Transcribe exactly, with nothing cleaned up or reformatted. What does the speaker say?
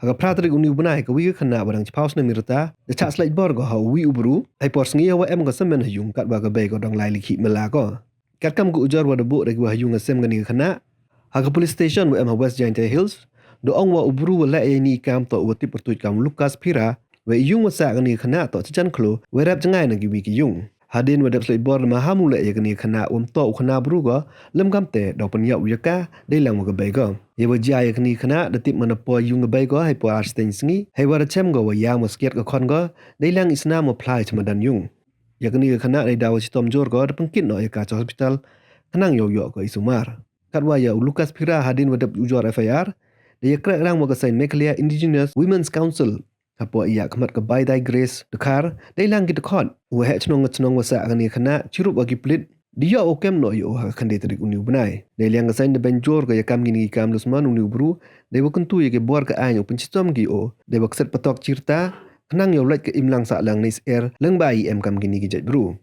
Ha ka phra tarik uni u bnai, ka wi ka khynnah wa dang chiphaw snem i rta da chah slait bor ko ha u wi u bru heipor sngi ha wa em ko samen ha yung, katwa ka bei ko dang lai likhih mela ko. Katkam ka ujor wa da buh da ki wa ha yung ha sem kani ka khynnah ha ka police station wa em ha West Jaintia Hills, da ong wa u bru wa leh ya ini i kam toh u wa tip pyrtuit kam Lucas Phira, wa i yung wa sah kani ka khynnah toh chajan khloo wa rep jngai na ki wi ki yung. Hadien wa dep slait bor da maham u leh ya kani ka khynnah wa ym toh u khynnah bru ko, lem kamte da u pynyap u ya ka deilang wa ka bei ko. Ya wa jia ya kani ka khynnah da tip man da poi yung ka bei ko heipor ar steng sngi, heiwa da chem ko wa yam wa skiat ka khon ko deilang i snam wa phlai cha madan yung. Ya kani ka khynnah da i daw wa chitom jur ko da pynkit noh ya ka cha hospital khnang yow yoh ko i sumar. Katwa ya u Lucas Phira, hadien wa dep ujor F I R, da ya krek rang wa ka seng Meghalaya Indigenous Women's Council hapoh i ya khmat ka Baidai Grace Dkhar deilang ki dkhot u wa heh chnong ka chnong wa sah kani ka khynnah chirup wa ki pulit da yoh u kem noh ya u ha ka khyndai tarik uni u bnai. Deilang ka seng da bein jur ko ya kam kini ki kam lusman uni u bru, dei wa kyntu ya ki bor ka aiñ u pynchitom ki ya u, dei wa kset patok chirta khnang yow lait ka imlang sahlang nei syer lang ba i em kam kini ki jait bru.